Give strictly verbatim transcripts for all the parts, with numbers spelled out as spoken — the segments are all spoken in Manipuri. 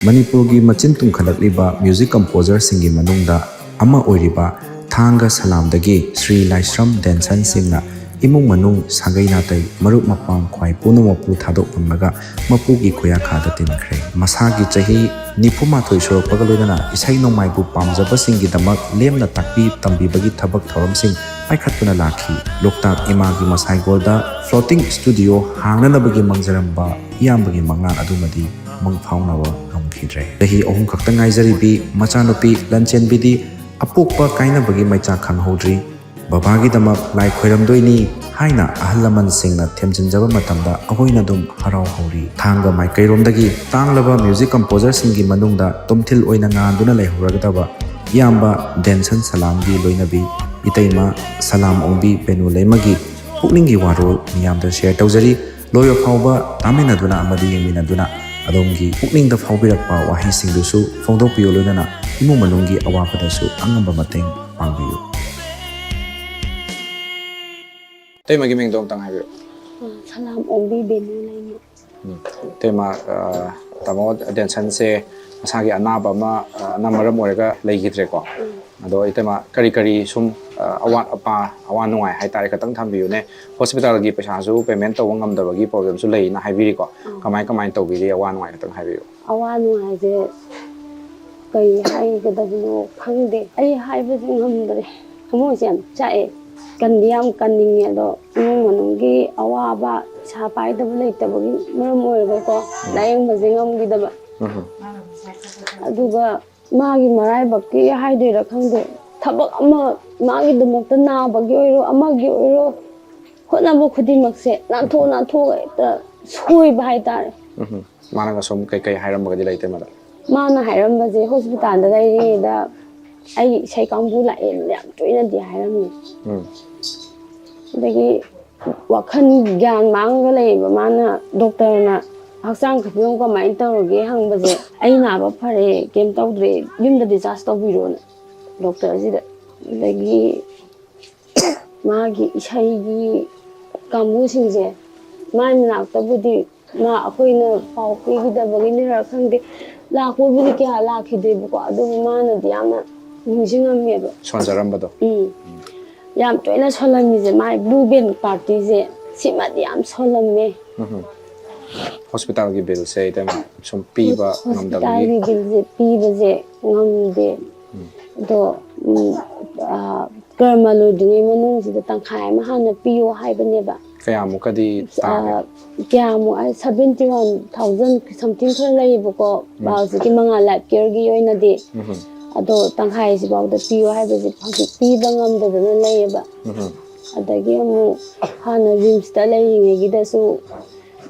ꯃꯅꯤꯄꯨꯔꯒꯤ ꯃꯆꯤꯟ ꯇꯨꯝꯈꯠꯂꯛꯂꯤꯕ ꯃ꯭ꯌꯨꯖꯤꯛ ꯀꯝꯄꯣꯖꯔꯁꯤꯡꯒꯤ ꯃꯅꯨꯡꯗ ꯑꯃ ꯑꯣꯏꯔꯤꯕ ꯊꯥꯡꯒ ꯁꯂꯥꯝꯗꯒꯤ ꯁ꯭ꯔꯤ ꯂꯥꯏꯁ꯭ꯔꯝ ꯗꯦꯟꯁꯟ ꯁꯤꯡꯅ ꯏꯃꯨꯡ ꯃꯅꯨꯡ, ꯁꯥꯒꯩ ꯅꯥꯇꯩ, ꯃꯔꯨꯞ ꯃꯄꯥꯡ ꯈ꯭ꯋꯥꯏ ꯄꯨꯝꯅꯃꯛꯄꯨ ꯊꯥꯗꯣꯛꯂꯝꯂꯒ ꯃꯄꯨꯒꯤ ꯈꯨꯌꯥꯈꯥꯗ ꯇꯤꯟꯈ꯭ꯔꯦ꯫ ꯃꯁꯥꯒꯤ ꯆꯍꯤ ꯅꯤꯐꯨ ꯃꯥꯊꯣꯏ ꯁꯨꯔꯛꯄꯒ ꯂꯣꯏꯅꯅ ꯏꯁꯩ ꯅꯣꯡꯃꯥꯏꯕꯨ ꯄꯥꯝꯖꯕꯁꯤꯡꯒꯤꯗꯃꯛ ꯂꯦꯝꯅ ꯇꯥꯛꯄꯤ ꯇꯝꯕꯤꯕꯒꯤ ꯊꯕꯛ ꯊꯧꯔꯝꯁꯤꯡ ꯄꯥꯏꯈꯠꯇꯨꯅ ꯂꯥꯛꯈꯤ꯫ ꯂꯣꯛꯇꯥꯛ ꯏꯃꯥꯒꯤ ꯃꯁꯥꯏꯒꯣꯜꯗ floating studio ꯍꯥꯡꯅꯅꯕꯒꯤ ꯃꯪꯖꯔꯝꯕ ꯏꯌꯥꯝꯕꯒꯤ ꯃꯪꯂꯥꯟ ꯑꯗꯨꯃꯗꯤ ꯃꯪ ꯐꯥꯎꯅꯕ ꯉꯝꯈꯤꯗ꯭ꯔꯦ꯫ ꯆꯍꯤ ꯑꯍꯨꯝ ꯈꯛꯇ ꯉꯥꯏꯖꯔꯤꯕꯤ ꯃꯆꯥꯅꯨꯄꯤ ꯂꯟꯆꯦꯟꯕꯤꯗꯤ ꯑꯄꯣꯛꯄ ꯀꯥꯏꯅꯕꯒꯤ ꯃꯩꯆꯥꯛ ꯈꯪꯍꯧꯗ꯭ꯔꯤ꯫ ꯕꯕꯥꯒꯤꯗꯃꯛ ꯂꯥꯏ ꯈꯣꯏꯔꯝꯗꯣꯏꯅꯤ ꯍꯥꯏꯅ ꯑꯍꯜ ꯂꯃꯟꯁꯤꯡꯅ ꯊꯦꯝꯖꯤꯟꯖꯕ ꯃꯇꯝꯗ ꯑꯩꯈꯣꯏꯅ ꯑꯗꯨꯝ ꯍꯔꯥꯎꯍꯧꯔꯤ꯫ ꯊꯥꯡꯒ ꯃꯥꯏꯀꯩꯔꯣꯝꯗꯒꯤ ꯇꯥꯡꯂꯕ ꯃ꯭ꯌꯨꯖꯤꯛ ꯀꯝꯄꯣꯖꯔꯁꯤꯡꯒꯤ ꯃꯅꯨꯡꯗ ꯇꯨꯝꯊꯤꯜ ꯑꯣꯏꯅ ꯉꯥꯟꯗꯨꯅ ꯂꯩꯍꯧꯔꯒꯗꯕ ꯏꯌꯥꯝꯕ ꯗꯦꯟꯁꯟ ꯁꯂꯥꯝꯒꯤ ꯂꯣꯏꯅꯕꯤ ꯏꯇꯩꯃ ꯁꯂꯥꯝ ꯑꯣꯡꯕꯤ ꯕꯦꯅꯨ ꯂꯩꯃꯒꯤ ꯄꯨꯛꯅꯤꯡꯒꯤ ꯋꯥꯔꯣꯜ ꯃꯤꯌꯥꯝꯗ ꯁꯦꯌꯔ ꯇꯧꯖꯔꯤ꯫ ꯂꯣꯏꯕ ꯐꯥꯎꯕ ꯇꯥꯃꯤꯟꯅꯗꯨꯅ ꯑꯃꯗꯤ ꯌꯦꯡꯃꯤꯟꯅꯗꯨꯅ ꯑꯗꯣꯝꯒꯤ ꯄꯨꯛꯅꯤꯡꯗ ꯐꯥꯎꯕꯤꯔꯛꯄ ꯋꯥꯍꯩꯁꯤꯡꯗꯨꯁꯨ ꯐꯣꯡꯗꯣꯛꯄꯤꯌꯨ, ꯂꯣꯏꯅꯅ ꯏꯃꯨꯡ ꯃꯅꯨꯡꯒꯤ ꯑꯋꯥꯕꯗꯁꯨ ꯑꯉꯝꯕ ꯃꯇꯦꯡ ꯄꯥꯡꯕꯤꯌꯨ꯫ ꯏꯇꯩꯃꯒꯤ ꯃꯤꯡꯗꯣ ꯑꯝꯇꯪ ꯍꯥꯏꯕꯤꯔꯛꯑꯣ꯫ ꯑ, ꯁꯂꯥꯝ ꯑꯣꯡꯕꯤ ꯕꯦꯅꯨ ꯂꯩꯃ꯫ ꯎꯝ꯫ ꯏꯇꯩꯃ, ꯑ, ꯇꯥꯃꯣ ꯗꯦꯟꯁꯟꯁꯦ ꯃꯁꯥꯒꯤ ꯑꯅꯥꯕ ꯑꯃ, ꯑ, ꯑꯅꯥ ꯃꯔꯝ ꯑꯣꯏꯔꯒ ꯂꯩꯈꯤꯗ꯭ꯔꯦꯀꯣ꯫ ꯎꯝ꯫ ꯑꯗꯣ ꯏꯇꯩꯃ ꯀꯔꯤ ꯀꯔꯤ ꯁꯨꯝ, ꯑ, ꯑꯋꯥꯠ ꯑꯄꯥ, ꯑꯋꯥ ꯅꯨꯡꯉꯥꯏ ꯍꯥꯏꯇꯥꯔꯦ ꯈꯇꯪ ꯊꯝꯕꯤꯌꯨꯅꯦ꯫ ꯍꯣꯁꯄꯤꯇꯥꯜꯒꯤ ꯄꯩꯁꯥꯁꯨ ꯄꯦꯃꯦꯟ ꯇꯧꯕ ꯉꯝꯗꯕꯒꯤ ꯄ꯭ꯔꯣꯕ꯭ꯂꯦꯝꯁꯨ ꯂꯩꯅ ꯍꯥꯏꯕꯤꯔꯤꯀꯣ꯫ ꯎꯝ꯫ ꯀꯃꯥꯏ ꯀꯃꯥꯏꯅ ꯇꯧꯕꯤꯔꯤ ꯑꯋꯥ ꯅꯨꯡꯉꯥꯏ ꯈꯇꯪ ꯍꯥꯏꯕꯤꯌꯨ꯫ ꯑꯋꯥ ꯅꯨꯡꯉꯥꯏꯁꯦ ꯀꯩ ꯍꯥꯏꯒꯗꯕꯅꯣ ꯈꯪꯗꯦ꯫ ꯑꯩ ꯍꯥꯏꯕꯁꯦ ꯉꯝꯗ꯭ꯔꯦ꯫ ꯊꯃꯣꯏꯁꯦ ꯌꯥꯝ ꯆꯥꯛꯑꯦ꯫ ꯀꯟꯗꯤ ꯌꯥꯝ ꯀꯟꯅꯤꯡꯉꯦ, ꯑꯗꯣ ꯏꯃꯨꯡ ꯃꯅꯨꯡꯒꯤ ꯑꯋꯥꯕ, ꯄꯩꯁꯥ ꯄꯥꯏꯗꯕ ꯂꯩꯇꯕꯒꯤ ꯃꯔꯝ ꯑꯣꯏꯔꯒꯀꯣ, ꯎꯝ꯫ ꯂꯥꯌꯦꯡꯕꯁꯦ ꯉꯝꯈꯤꯗꯕ꯫ ꯎꯝ꯫ ꯑꯗꯨꯒ ꯃꯥꯒꯤ ꯃꯔꯥꯏꯕꯛꯀꯤ ꯍꯥꯏꯗꯣꯏꯔꯥ ꯈꯪꯗꯦ, ꯊꯕꯛ ꯑꯃ ꯃꯥꯒꯤꯗꯃꯛꯇ ꯅꯥꯕꯒꯤ ꯑꯣꯏꯔꯣ, ꯑꯃꯒꯤ ꯑꯣꯏꯔꯣ, ꯍꯣꯠꯅꯕ ꯈꯨꯗꯤꯡꯃꯛꯁꯦ ꯅꯥꯟꯊꯣꯛ ꯅꯥꯟꯊꯣꯛꯑꯒ ꯍꯦꯛꯇ ꯁꯣꯏꯕ ꯍꯥꯏꯇꯥꯔꯦ꯫ ꯎꯝ꯫ ꯃꯥꯅꯒ ꯁꯨꯝ ꯀꯩꯀꯩ ꯍꯥꯏꯔꯝꯕꯒꯗꯤ ꯂꯩꯇꯦ ꯃꯥꯗ? ꯃꯥꯅ ꯍꯥꯏꯔꯝꯕꯁꯦ, ꯍꯣꯁꯄꯤꯇꯥꯜꯗ ꯂꯩꯔꯤꯉꯩꯗ ꯑꯩꯒꯤ ꯏꯁꯩ ꯀꯥꯡꯕꯨ ꯂꯥꯛꯑꯦꯅ ꯌꯥꯝ ꯇꯣꯏꯅꯗꯤ ꯍꯥꯏꯔꯝꯃꯤ꯫ ꯎꯝ꯫ ꯑꯗꯒꯤ ꯋꯥꯈꯜ ꯒ꯭ꯌꯥꯟ ꯃꯥꯡꯉꯒ ꯂꯩꯌꯦꯕ꯫ ꯃꯥꯅ ꯗꯣꯛꯇꯔꯅ ꯍꯛꯆꯥꯡ ꯐꯤꯕꯝ ꯀꯃꯥꯏꯅ ꯇꯧꯔꯒꯦ ꯍꯪꯕꯁꯦ, "ꯑꯩ ꯅꯥꯕ ꯐꯔꯦ, ꯀꯩꯝ ꯇꯧꯗ꯭ꯔꯦ, ꯌꯨꯝꯗ ꯗꯤꯆꯥꯔꯖ ꯇꯧꯕꯤꯔꯣꯅ" ꯗꯣꯛꯇꯔꯁꯤꯗ꯫ ꯑꯗꯒꯤ ꯃꯥꯒꯤ ꯏꯁꯩꯒꯤ ꯀꯥꯡꯕꯨꯁꯤꯡꯁꯦ, ꯃꯥꯏ ꯃꯅꯥꯛꯇꯕꯨꯗꯤ ꯃꯥ, ꯑꯩꯈꯣꯏꯅ ꯄꯥꯎ ꯄꯤꯈꯤꯗꯕꯒꯤꯅꯤꯔ ꯈꯪꯗꯦ, ꯂꯥꯛꯄꯕꯨꯗꯤ ꯀꯌꯥ ꯂꯥꯛꯈꯤꯗꯦꯕꯀꯣ, ꯑꯗꯨꯕꯨ ꯃꯥꯅꯗꯤ ꯌꯥꯝꯅ ꯅꯤꯡꯁꯤꯡꯉꯝꯃꯦꯕ꯫ ꯁꯣꯟꯖꯔꯝꯕꯗꯣ꯫ ꯎꯝ꯫ ꯌꯥꯝ ꯇꯣꯏꯅ ꯁꯣꯜꯂꯝꯃꯤꯁꯦ ꯃꯥꯏ blue band party ꯁꯦ, ꯁꯤꯃꯗꯤ ꯌꯥꯝ ꯁꯣꯜꯂꯝꯃꯦ꯫ ꯎꯝ꯫ ꯍꯣꯁꯄꯤꯇꯥꯜꯒꯤ ꯕꯤꯜꯁꯦ ꯏꯇꯩꯃ ꯁꯨꯝ ꯄꯤꯕ ꯉꯝꯗꯕꯒꯤ? ꯍꯣꯁꯄꯤꯇꯥꯜꯒꯤ ꯕꯤꯜꯁꯦ ꯄꯤꯕꯁꯦ ꯉꯝꯗꯦ꯫ ꯎꯝ꯫ ꯑꯗꯣ, ꯎꯝ, ꯑ, ꯀꯔꯃ ꯂꯣꯏꯗ꯭ꯔꯤꯉꯩ ꯃꯅꯨꯡꯁꯤꯗ ꯇꯪꯈꯥꯏ ꯑꯃ ꯍꯥꯟꯅ ꯄꯤꯌꯣ ꯍꯥꯏꯕꯅꯦꯕ꯫ ꯀꯌꯥꯃꯨꯛꯀꯗꯤ ꯇꯥꯒꯦ? ꯑ, ꯀꯌꯥꯃꯨꯛ ꯍꯥꯏ, seventy one thousand something ꯈꯔ ꯂꯩꯌꯦꯕꯀꯣ, ꯎꯝ꯫ ꯍꯧꯖꯤꯛꯀꯤ ꯃꯉꯥꯜ life care ꯒꯤ ꯑꯣꯏꯅꯗꯤ꯫ ꯎꯝ꯫ ꯑꯗꯣ ꯇꯪꯈꯥꯏꯁꯤꯐꯥꯎꯗ ꯄꯤꯌꯣ ꯍꯥꯏꯕꯁꯤ ꯍꯧꯖꯤꯛ ꯄꯤꯕ ꯉꯝꯗꯗꯅ ꯂꯩꯌꯦꯕ꯫ ꯎꯝ꯫ ꯑꯗꯒꯤ ꯑꯃꯨꯛ ꯍꯥꯟꯅ ꯔꯤꯝꯁꯇ ꯂꯩꯔꯤꯉꯩꯒꯤꯗꯁꯨ,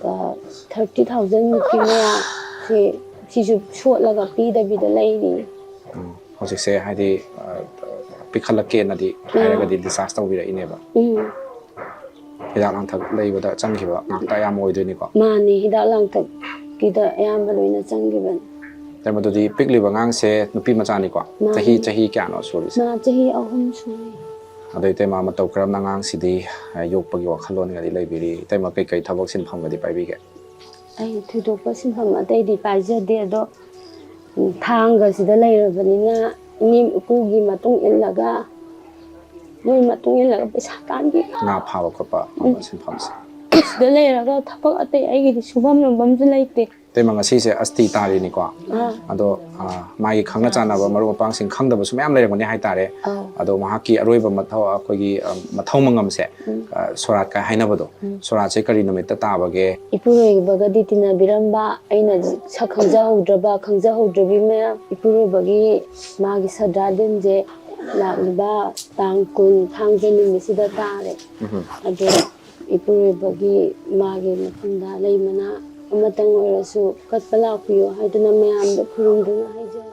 ꯑ, thirty thousand ꯃꯨꯛꯀꯤ ꯃꯌꯥ ꯁꯤ, ꯁꯤꯁꯨ ꯁꯣꯠꯂꯒ ꯄꯤꯗꯕꯤꯗ ꯂꯩꯔꯤ꯫ ꯎꯝ꯫ ꯍꯧꯖꯤꯛꯁꯦ ꯍꯥꯏꯗꯤ, ꯑ, ꯄꯤꯈꯠꯂꯛꯀꯦꯅꯗꯤ ꯍꯥꯏꯔꯒꯗꯤ discharge ꯇꯧꯕꯤꯔꯛꯏꯅꯦꯕ꯫ ꯎꯝ꯫ ꯍꯤꯗꯥꯛ ꯂꯥꯡꯊꯛ ꯂꯩꯕꯗ ꯆꯪꯈꯤꯕ ꯉꯥꯛꯇ ꯑꯌꯥꯝꯕ ꯑꯣꯏꯗꯣꯏꯅꯤꯀꯣ? ꯃꯥꯅꯤ, ꯍꯤꯗꯥꯛ ꯂꯥꯡꯊꯛꯀꯤꯗ ꯑꯌꯥꯝꯕ ꯂꯣꯏꯅ ꯆꯪꯈꯤꯕꯅꯤ꯫ ꯏꯇꯩꯃ, ꯑꯗꯨꯗꯤ ꯄꯤꯛꯂꯤꯕ ꯑꯉꯥꯡꯁꯦ ꯅꯨꯄꯤ ꯃꯆꯥꯅꯤꯀꯣ? ꯃꯥꯅꯤ꯫ ꯆꯍꯤ, ꯆꯍꯤ ꯀꯌꯥꯅꯣ ꯁꯨꯔꯤꯁꯦ? ꯃꯥ ꯆꯍꯤ ꯑꯍꯨꯝ ꯁꯨꯔꯦ꯫ ꯑꯗꯣ ꯏꯇꯩꯃ, ꯃꯇꯧ ꯀꯔꯝꯅ ꯑꯉꯥꯡꯁꯤꯗꯤ, ꯑ, ꯌꯣꯛꯄꯒꯤ ꯋꯥꯈꯜꯂꯣꯟꯒꯗꯤ ꯂꯩꯕꯤꯔꯤ? ꯏꯇꯩꯃ, ꯀꯩꯀꯩ ꯊꯕꯛ ꯁꯤꯟꯐꯝꯒꯗꯤ ꯄꯥꯏꯕꯤꯒꯦ? ꯑꯩ ꯊꯣꯏꯗꯣꯛꯄ ꯁꯤꯟꯐꯝ ꯑꯇꯩꯗꯤ ꯄꯥꯏꯖꯗꯦ, ꯑꯗꯣ, ꯎꯝ, ꯊꯥꯡꯒꯁꯤꯗ ꯂꯩꯔꯕꯅꯤꯅ ꯏꯅꯦꯝ ꯏꯀꯨꯒꯤ ꯃꯇꯨꯡ ꯏꯜꯂꯒ, ꯃꯣꯏ ꯃꯇꯨꯡ ꯏꯜꯂꯒ ꯄꯩꯁꯥ ꯇꯥꯟꯕꯤ꯫ ꯉꯥ ꯐꯥꯕ ꯈꯣꯠꯄ ꯎꯝ꯫ ꯁꯤꯟꯐꯝꯁꯦ꯫ ꯁꯤꯗ ꯂꯩꯔꯒ ꯊꯕꯛ ꯑꯇꯩ ꯑꯩꯒꯤꯗꯤ ꯁꯨꯐꯝ ꯅꯣꯝꯐꯝꯁꯨ ꯂꯩꯇꯦ꯫ ꯏꯇꯩꯃ, ꯉꯁꯤꯁꯦ ꯑꯁꯇꯤ ꯇꯥꯔꯤꯅꯤꯀꯣ? ꯑꯥ꯫ ꯑꯗꯣ, ꯑ, ꯃꯥꯒꯤ ꯈꯪꯅ ꯆꯥꯟꯅꯕ ꯃꯔꯨꯞ ꯃꯄꯥꯡꯁꯤꯡ ꯈꯪꯗꯕꯁꯨ ꯃꯌꯥꯝ ꯂꯩꯔꯝꯒꯅꯤ ꯍꯥꯏꯇꯥꯔꯦ꯫ ꯑꯧ꯫ ꯑꯗꯣ ꯃꯍꯥꯛꯀꯤ ꯑꯔꯣꯏꯕ ꯃꯊꯧ, ꯑꯩꯈꯣꯏꯒꯤ, ꯑ, ꯃꯊꯧ ꯃꯉꯝꯁꯦ, ꯎꯝ꯫ ꯑ, ꯁꯣꯔꯥꯠꯀ ꯍꯥꯏꯅꯕꯗꯣ, ꯎꯝ꯫ ꯁꯣꯔꯥꯠꯁꯦ ꯀꯔꯤ ꯅꯨꯃꯤꯠꯇ ꯇꯥꯕꯒꯦ? ꯏꯄꯨꯔꯣꯏꯕꯒꯗꯤ ꯇꯤꯟꯅꯕꯤꯔꯝꯕ, ꯑꯩꯅ ꯁꯛ ꯈꯪꯖꯍꯧꯗ꯭ꯔꯕ, ꯈꯪꯖꯍꯧꯗ꯭ꯔꯕꯤ ꯃꯌꯥꯝ, ꯏꯄꯨꯔꯣꯏꯕꯒꯤ ꯃꯥꯒꯤ ꯁꯗ꯭ꯔꯥ ꯗꯤꯟꯁꯦ ꯂꯥꯛꯂꯤꯕ ꯇꯥꯡ ꯀꯨꯟ ꯊꯥꯡꯖ ꯅꯨꯃꯤꯠꯁꯤꯗ ꯇꯥꯔꯦ꯫ ꯎꯝ꯫ ꯑꯗꯣ ꯏꯄꯨꯔꯣꯏꯕꯒꯤ ꯃꯥꯒꯤ ꯃꯐꯝꯗ ꯂꯩ ꯃꯅꯥ ꯑꯃꯇꯪ ꯑꯣꯏꯔꯁꯨ ꯀꯠꯄ ꯂꯥꯛꯄꯤꯌꯨ ꯍꯥꯏꯗꯨꯅ ꯃꯌꯥꯝꯗ ꯈꯨꯔꯨꯝꯗꯨꯅ ꯍꯥꯏꯖꯔꯤ꯫